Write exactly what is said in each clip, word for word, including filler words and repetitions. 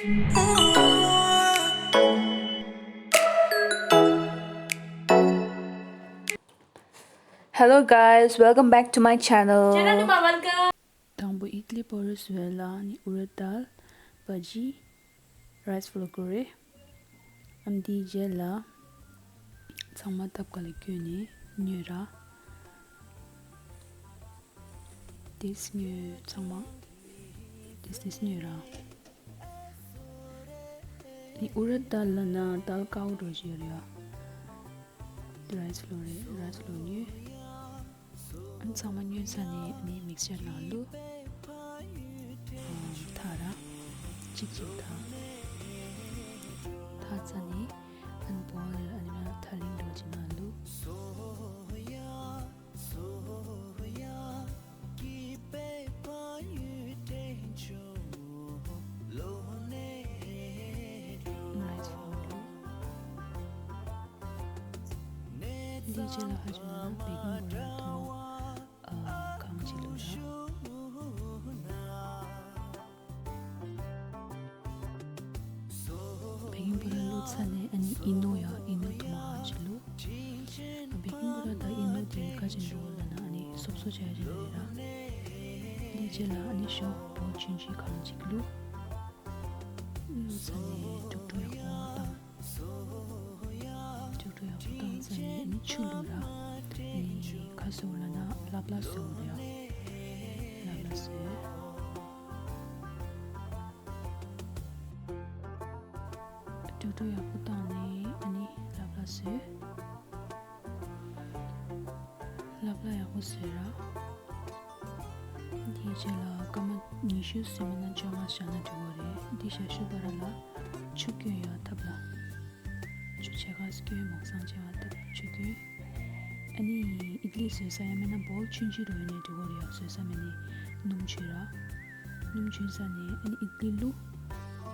Hello guys, welcome back to my channel. དང་པོ་ཨིཌ་ལི་བོ་རོ་བཟོ་ཡ་ལ་ནི་ཨུ་ར་དཱལ། བྷ་ཇི། རའིས་ཕ་ལོ་དགོས་རེད། ཨ་ནི་དེའི་རྗེས་ལ་ཚང་མ་ཐབ་ཀ་ལ་བསྐོལ་ནས་མཉོད་ར། དེས་མཉོད་ཚང་མ། དེས་དེས་མཉོད་ར། ནི་ཨུ་ར་དཱལ་ལབ་ན་དཱལ་དཀར་པོ་འདྲ་ཞིག་ཡོད་རེད་ཡ། རའིས་ཕ་ལོ་རེད། རའིས་ཕ་ལོ་མཉོད། ཨ་ནི་ཚང་མ་མཉོད་ཚར་ནས་ཨ་ནི་མིག་སི་ཅར་ནང་བླུགས། ཨ་ནི་འཐག་ར། གཅིག་གཅིག་འཐག་འཐག་ཚར་ནས་ཨ་ནི་བོལ་ཨ་ནི་མ་ཐ་ལིང་འདྲ་ཅིག་ནང་བླུགས། རའིས་ཕ་ལོ་བླུགས། འདིའི་རྗེས་ལ་ཧ་ཅང་བེ་ཀིང་པའུ་ཌར་དང་། ཨ། གང་ཅི་བླུགས་ར། བེ་ཀིང་པའུ་ཌར་བླུགས་ཚར་ནས་ཨ་ནི་ཨི་ནོ་ཡ། ཨི་ནོ་དུ་མ་གང་ཅི་བླུགས། ཨ། བེ་ཀིང་པའུ་ཌར་དང་ཨི་ནོ་དེ་ག་ཅི་འདྲ་བོ་ལབ་ན་ཨ་ནི་སོབ་སོབ་བྱ་ཡ་རེད་ར། འདིའི་རྗེས་ལ་ཨ་ནི་ཞོ་བོ་ཆུང་ཆུང་གང་ཅིག་བླུགས། བླུགས་ཚར་ནས་དཀྲུག་དཀྲུག་ཡག་པོ་བཏང་། དཀྲུག་དཀྲུག་ཡག་པོ་བཏང་ཚར་ནས་ཨ་ནི་ཆུ་བླུགས་ར། ཨ་ནི་ག་བཟོ་ལབ་ན་ལྷབ་ལྷབ་བཟོ་ར། ལྷབ་ལྷབ་བཟོས། དཀྲུག་དཀྲུག་ཡག་པོ་བཏང་ནས་ཨ་ནི་ལྷབ་ལྷབ་བཟོས། ལྷབ་ལྷབ་ཡག་པོ་བཟོས་ར། དེའི་རྗེས་ལ་སྐར་མ་ཉི་ཤུ་ཟིན་མིན་ན་བཅོ་ལྔ་བཞག་ན་འགྲིག་གི་རེད། འདི་ཞག་ཤུ་བར་ལ་ཆུ་བསྐོལ་ཡ་ཐབ་ལ། ཆུ་ཕྱེད་ཀ་བསྐོལ། མོག་སང་ཆེ་བ་ཐབ་ཆུ་བསྐོལ། ཨ་ནི་ཨིཌ་ལི་བཟོ་ས་ཡ་མིན་ན་བོལ་ཆུང་ཆུང་འདྲ་བོ་ཡོད་ན་འགྲིག་གི་རེད་ཡ། བཟོ་ས་མིན་ནི་སྣུམ་བྱུགས་ར། སྣུམ་བྱུགས་ཚར་ནས་ཨ་ནི་ཨིཌ་ལི་བླུགས།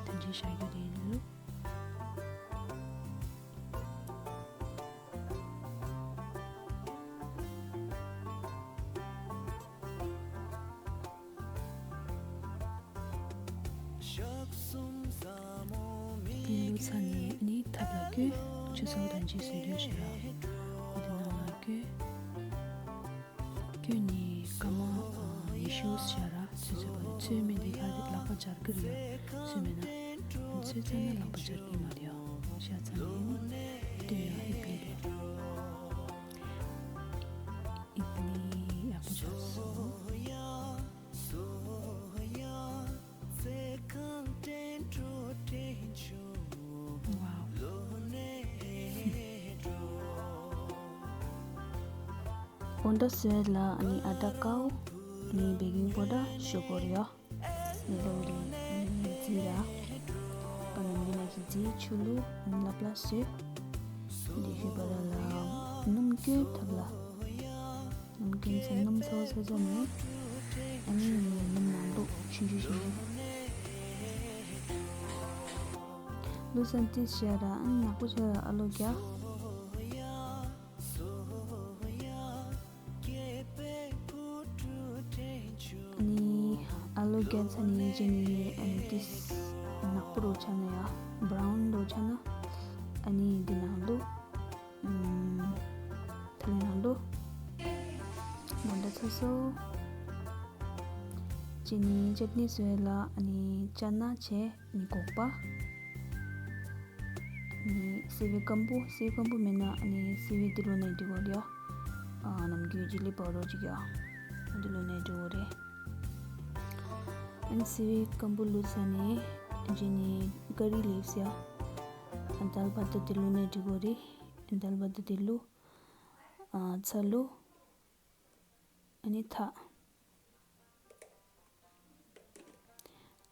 ད་ཅི་བཞག་རྒྱུ་དེ་བླུགས། ཨིཌ་ལི་བླུགས་ཚར་ནས་ཨ་ནི་ཐབ་ལ་བསྐོལ། ཆུ་ཚོད་ཐམས་ཅད་བཟོས་དུས་ཞིག་ར། འོ་དེ་ནང་ལ་བསྐོལ། བསྐོལ་ནས་སྐར་མ་ཉི་ཤུ་བཞག་ར། ཚོད་ཚོད་པ་ཚོད་མེད་དེ་ག་རེ་ལག་པ་འབྱར་གི་རེད་ཡ། ཚོད་མེད་ན། ཚོད་ཚར་ན་ལག་པ་འབྱར་གི་མ་རེད་ཡ། བཞག་ཚར་ནས་ཨ་ནི་སྟོན་ཡ། ཨིཌ་ལི་རེད། ཨིཌ་ལི་ཡག་པོ་བྱུང་སོང་། ཝའོ། འོ་ད་སོས་ལ་ཨ་ནི་ཨ་ཊ་ཀའོ། ཨ་ནི་བེ་ཀིང་པའུ་ཌར་ཞོ་གོ་རེ་ཡ། ནི་ལོ་རེ་ནི་རྫི་ར། པ་ན་མི་ན་གི་རྫི་ཆུ་བླུགས་ཨ་ནི་ལྷབ་ལྷབ་བཟོས། འདི་ཞུ་བ་ལ་ལ་སྣུམ་བསྐོལ་ཐབ་ལ། སྣུམ་བསྐོལ་ཚེ་སྣུམ་ཚ་བོ་ཚ་ཚ་ནས་ཨ་ནི་སྣུམ་ནང་བླུགས་ཆུང་ཆུང་ཞིག་བླུགས་ཚར་ཏིས་བྱས་ར་ཨ་ནི་ནག་པོ་བྱས་ར་ཨ་ལོ་རྒྱག་ཨ་ནི་ཨ་ལོ་རྒྱག་ཚར་ནས་རྗེས་ནས་ཨ་ནི་ཏིས་ནག་པོ་རུ་ཆགས་ན་ཡ་བྷ་རའུན་རུ་ཆགས་ན་ཨ་ནི་འདི་ནང་བླུགས། ཐ་ལི་ནང་དུ་མོ་འདྲ་ཚ་སོ། ཅི་ནི་ཅེ་ནི་བཟོས་ལ་ཨ་ནི་ཅ་ན་བྱས་ནི་སྒོག་པ། ནི་སི་བི་སྐམ་པོ། སི་བི་སྐམ་པོ་མེད་ན་ཨ་ནི་སི་བི་དི་ལོ་ནས་འགྲིག་གོ་ཡ། ཨ་ནམ་རྒྱུན་ཅི་ལི་པའོ་ཌར་ཅིག་ཡ། དི་ལོ་ནས་འགྲིག་གོ་རེད། ཨ་ནི་སི་བི་སྐམ་པོ་བླུགས་ཚར་ནས་ཅི་ནི་ཀ་རི་ལིབས་ཡ། ཨ་དལ་བ་དི་དི་ལོ་ནས་འགྲིག་གོ་རེད། དལ་བ་དི་དི་ལུ། ཨ་ཚ་ལུ། ཨ་ནི་ཐག་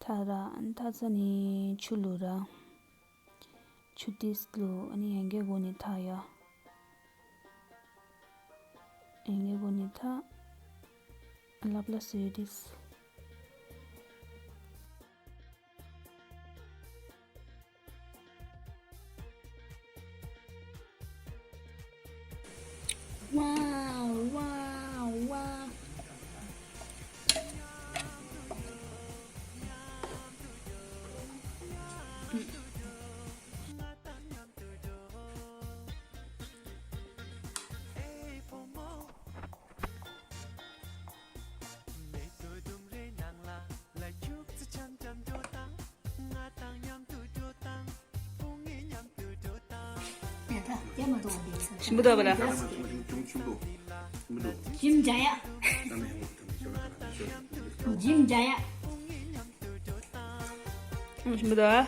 ཐག་ར་ཨ་ནི་ཐག་ཚ་ནི་ཆུ་ལུ་ར། ཆུ་ཏིས་ལུ་ཨ་ནི་ཡང་གའི་སྒོ་ནི་ཐག་ཡ། ཡང་གའི་སྒོ་ནི་ཐག་ལབ་ལ་སོས་ཏིས། Wow, wow, wow. ཞིམ་པོ་འདུག་པ་ལ། ཞིམ་འཇའ་ཡག་ཞིམ་འཇའ་ཡག་ཞིམ་པོ་འདུག་ཨ།